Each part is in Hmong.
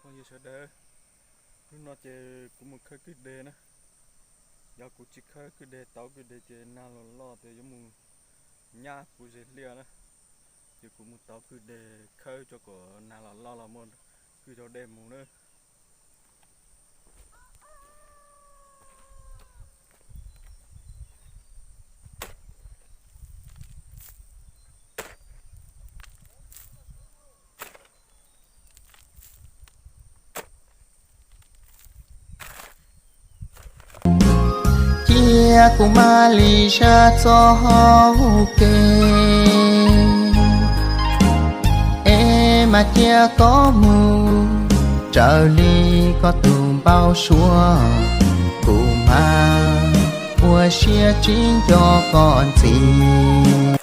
Phooj ywg sawv daws, hnub no ces kuv mus khawb kwj deg na. Yog kuv tsis khawb kwj deg, tauv kwj deg ces nag los loj ces yuav mus nyab kuv zes liaj na. Ces kuv mus tauv kwj deg khawb tso kom nag los loj los muaj kwj rau dej mus na. Cia kuv mam li zaj txoj hauv kev, es mas cia koj mus raws li koj tus npau suav, kuv mas ua siab tsis nco koj ntxiv.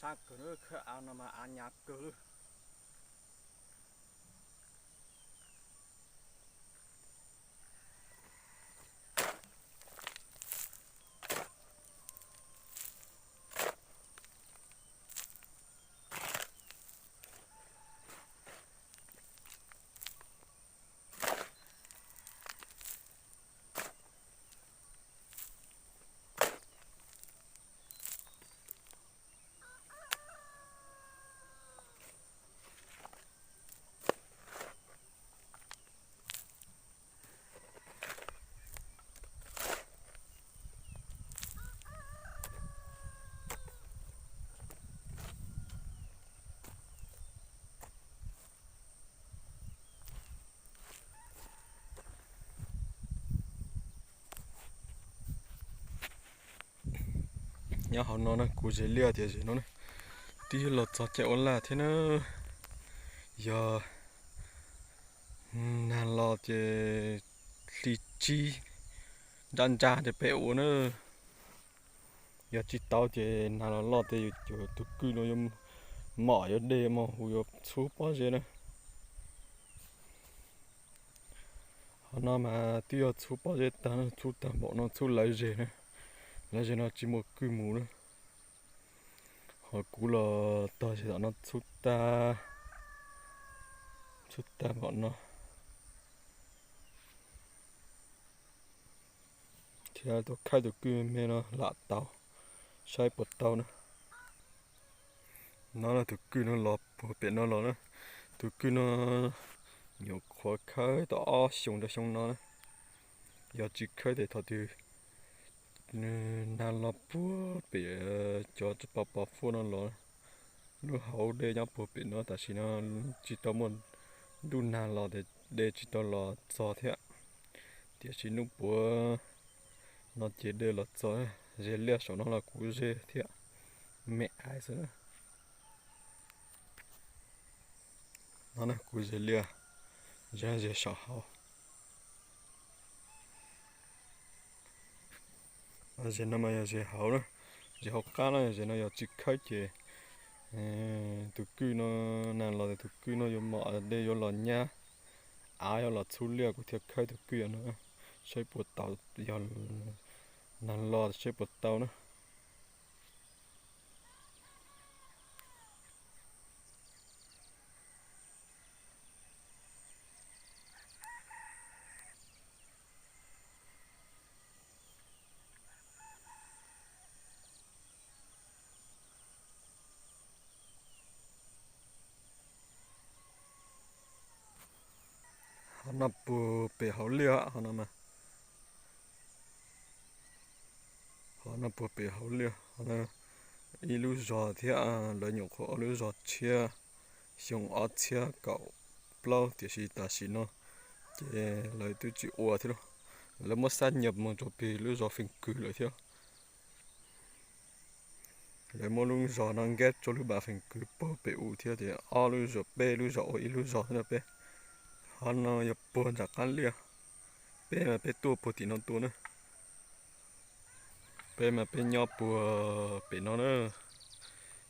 Sab kawg, khawb av no mas av nyab kawg lawm. Nyob hauv no na, kuv zes liaj tias zes no na, twb yog los txog caij ua laj thiab na. Yog nag los ces hli tsib ntsab ntsab ces peb ua na. Yog tsis tau ces nag los loj ces yuav tus kwj no yuav mom yuav dej mos hu yuav txhub pob zeb na. Hauv no mas twb yog txhub pob zeb tag na, txhub tag npaum no txhub lawv zes na. Lawv zes no tsis muaj kwj mus na. Ho kuv los tog zes tom no txhub tag, txhub tag npaum no. Thiab tuaj khawb tus kwj me no lam tau, saib puas tau na. No tus kwj no los puag pem no los na. Tus kwj no nyuam qhuav khawb tau ob xyoos rau xyoo no na. Yog tsis khawb ces thaum twg nag los puag pem cov pos pos fuaj no los. Lub hauv dej nyob puag pem no, tam sim no tsis tau muaj ntuj nag los ces dej tsis tau los txog thiab. Tiam sis hnub puav no ces dej los txog, ze liaj saum no los kuv ze thiab, me aiv xwb na. No kuv ze liaj, ze ze saum hauv. Ze no mas yog ze hauv na, ze hauv qab na, ze no yog tsis khawb ces tus kwj no, nag los tus kwj no yuav mos dej yuav los nyab, av yuav los txhub liaj kuv thiaj khawb tus kwj no, saib puas tau, yog nag los saib puas tau na. Qhov no puag pem hauv liaj, qhov no mas, qhov no puag pem hauv liaj, qhov no ib lub zos thiab, lawv nyuam qhuav ua lub zos tshiab xyoo ob txhiab kaum plaub, tiam sis tam sim no ces lawv twb tsis ua thiab lauj. Lawv muab xab nyas mus rau pem lub zos Feem Kwv lawm thiab. Lawv muab lub zos no nkag rau lub npam Feem Kwv puag pem u thiab, ces ob lub zos, peb lub zos ua ib lub zos thiab no peb. Qhov no yog puag nram qab liaj, peb mas peb tuaj puag tim no tuaj na. Peb mas peb nyob puag pem no na,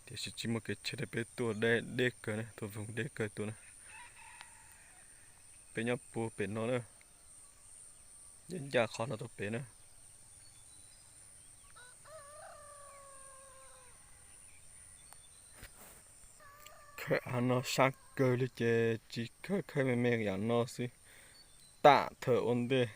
tiam sis tsis muaj kev tsheb, peb tuaj deb kawg na, tuaj voog deb kawg tuaj na. Peb nyob puag pem no na, ncaj ncaj qhov no rau pem na. Khawb av no sab kawg li ces tsis khawb, khawb me me yam no xwb. Tam thawj ua ntej